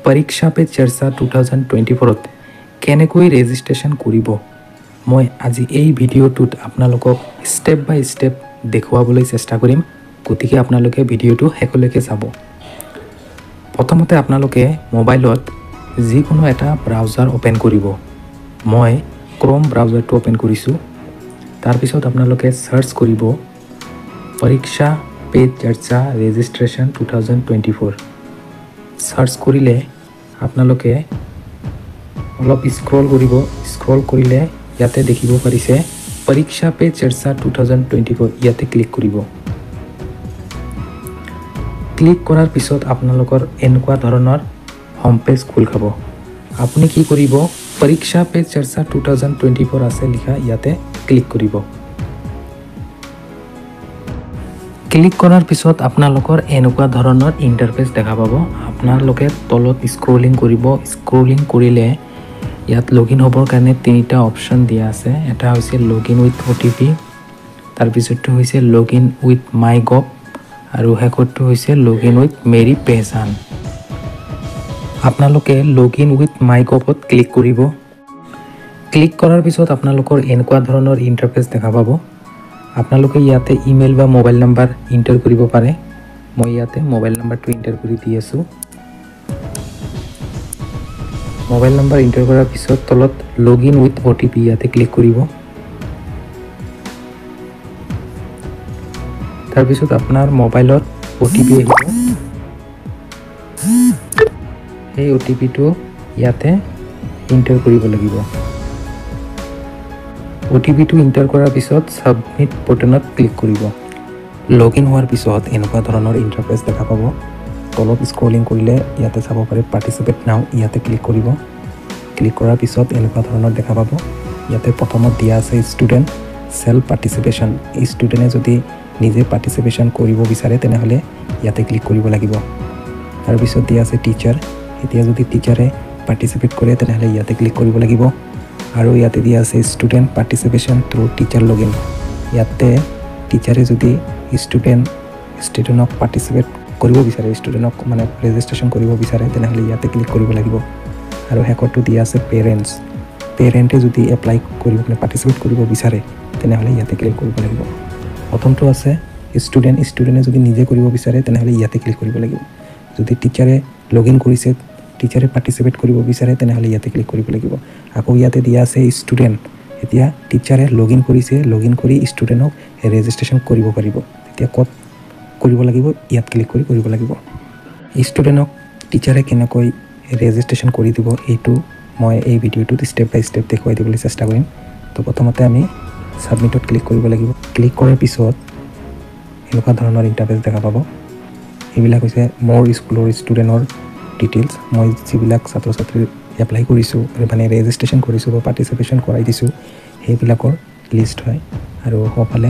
পৰীক্ষা পে চৰ্চা 2024ত কেনেকৈ ৰেজিষ্ট্ৰেশ্যন কৰিব, মই আজি এই ভিডিঅ'টোত আপোনালোকক ষ্টেপ বাই ষ্টেপ দেখুৱাবলৈ চেষ্টা কৰিম। গতিকে আপোনালোকে ভিডিঅ'টো শেষলৈকে চাব। প্ৰথমতে আপোনালোকে মোবাইলত যিকোনো এটা ব্ৰাউজাৰ অ'পেন কৰিব। মই ক্ৰ'ম ব্ৰাউজাৰটো অ'পেন কৰিছোঁ। তাৰপিছত আপোনালোকে চাৰ্চ কৰিব পৰীক্ষা পে চৰ্চা ৰেজিষ্ট্ৰেশ্যন 2024। চাৰ্চ কৰিলে আপোনালোকে অলপ স্ক্ৰল কৰিব। স্ক্ৰল কৰিলে ইয়াতে দেখিব পাৰিছে পৰীক্ষা পে চৰ্চা 2024, ইয়াতে ক্লিক কৰিব। ক্লিক কৰাৰ পিছত আপোনালোকৰ এনেকুৱা ধৰণৰ হোম পেজ খোল খাব। আপুনি কি কৰিব, পৰীক্ষা পে চৰ্চা 2024 আছে লিখা, ইয়াতে ক্লিক কৰিব। ক্লিক কৰাৰ পিছত আপোনালোকৰ এনেকুৱা ধৰণৰ ইণ্টাৰফেচ দেখা পাব। আপোনালোকে তলত স্ক্ৰলিং কৰিব। স্ক্ৰলিং কৰিলে ইয়াত লগ ইন হ'বৰ কাৰণে তিনিটা অপশ্যন দিয়া আছে। এটা হৈছে লগ ইন উইথ অ'টিপি, তাৰপিছতটো হৈছে লগ ইন উইথ my gov, আৰু শেষৰটো হৈছে লগ ইন উইথ মেৰী পেহচান। আপোনালোকে লগ ইন উইথ my গভত ক্লিক কৰিব। ক্লিক কৰাৰ পিছত আপোনালোকৰ এনেকুৱা ধৰণৰ ইণ্টাৰফেচ দেখা পাব। আপোনালোকে ইয়াতে ইমেইল বা মোবাইল নাম্বাৰ এণ্টাৰ কৰিব পাৰে। মই ইয়াতে মোবাইল নাম্বাৰটো এণ্টাৰ কৰি দি আছোঁ। মোবাইল নাম্বাৰ এণ্টাৰ কৰাৰ পিছত তলত লগ ইন উইথ অ'টিপি ইয়াতে ক্লিক কৰিব। তাৰপিছত আপোনাৰ মোবাইলত অ'টিপি আহিব। সেই অ'টিপিটো ইয়াতে এণ্টাৰ কৰিব লাগিব। অ'টিপিটো এণ্টাৰ কৰাৰ পিছত ছাবমিট বটনত ক্লিক কৰিব। লগ ইন হোৱাৰ পিছত এনেকুৱা ধৰণৰ ইণ্টাৰফেচ দেখা পাব। তলত স্ক্ৰলিং কৰিলে ইয়াতে চাব পাৰে পাৰ্টিচিপেট নাও, ইয়াতে ক্লিক কৰিব। ক্লিক কৰাৰ পিছত এনেকুৱা ধৰণৰ দেখা পাব। ইয়াতে প্ৰথমত দিয়া আছে ষ্টুডেণ্ট চেল্ফ পাৰ্টিচিপেশ্যন। ষ্টুডেণ্টে যদি নিজে পাৰ্টিচিপেশ্যন কৰিব বিচাৰে তেনেহ'লে ইয়াতে ক্লিক কৰিব লাগিব। তাৰপিছত দিয়া আছে টিচাৰ। এতিয়া যদি টিচাৰে পাৰ্টিচিপেট কৰে তেনেহ'লে ইয়াতে ক্লিক কৰিব লাগিব। আৰু ইয়াতে দিয়া আছে student participation through teacher log in. ইয়াতে টিচাৰে যদি ষ্টুডেণ্টক পাৰ্টিচিপেট কৰিব বিচাৰে, ষ্টুডেণ্টক মানে ৰেজিষ্ট্ৰেশ্যন কৰিব বিচাৰে তেনেহ'লে ইয়াতে ক্লিক কৰিব লাগিব। আৰু শেষৰটো দিয়া আছে পেৰেণ্টছ। পেৰেণ্টে যদি এপ্লাই কৰিব মানে পাৰ্টিচিপেট কৰিব বিচাৰে তেনেহ'লে ইয়াতে ক্লিক কৰিব লাগিব। প্ৰথমটো আছে ষ্টুডেণ্ট। ষ্টুডেণ্টে যদি নিজে কৰিব বিচাৰে তেনেহ'লে ইয়াতে ক্লিক কৰিব লাগিব। যদি টিচাৰে লগ ইন কৰিছে, টিচাৰে পাৰ্টিচিপেট কৰিব বিচাৰে তেনেহ'লে ইয়াতে ক্লিক কৰিব লাগিব। আকৌ ইয়াতে দিয়া আছে ষ্টুডেণ্ট। এতিয়া টিচাৰে লগ ইন কৰিছে, লগ ইন কৰি ষ্টুডেণ্টক ৰেজিষ্ট্ৰেশ্যন কৰিব পাৰিব। তেতিয়া ক'ত কৰিব লাগিব, ইয়াত ক্লিক কৰি কৰিব লাগিব। ষ্টুডেণ্টক টিচাৰে কেনেকৈ ৰেজিষ্ট্ৰেশ্যন কৰি দিব এইটো মই এই ভিডিঅ'টোত ষ্টেপ বাই ষ্টেপ দেখুৱাই দিবলৈ চেষ্টা কৰিম। তো প্ৰথমতে আমি ছাবমিটত ক্লিক কৰিব লাগিব। ক্লিক কৰাৰ পিছত এনেকুৱা ধৰণৰ ইণ্টাৰফেচ দেখা পাব। এইবিলাক হৈছে মোৰ স্কুলৰ ষ্টুডেণ্টৰ ডিটেইলছ। মই যিবিলাক ছাত্ৰ ছাত্ৰী এপ্লাই কৰিছোঁ, মানে ৰেজিষ্ট্ৰেশ্যন কৰিছোঁ বা পাৰ্টিচিপেশ্যন কৰাই দিছোঁ, সেইবিলাকৰ লিষ্ট হয়। আৰু সোঁফালে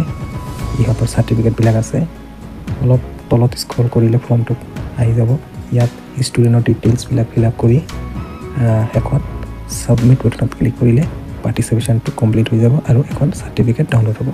ইহঁতৰ চাৰ্টিফিকেটবিলাক আছে। অলপ তলত স্ক্ৰল কৰিলে ফৰ্মটো আহি যাব। ইয়াত ষ্টুডেণ্টৰ ডিটেইলছবিলাক ফিল আপ কৰি শেষত ছাবমিট বটনত ক্লিক কৰিলে পাৰ্টিচিপেশ্যনটো কমপ্লিট হৈ যাব আৰু এখন চাৰ্টিফিকেট ডাউনলোড হ'ব।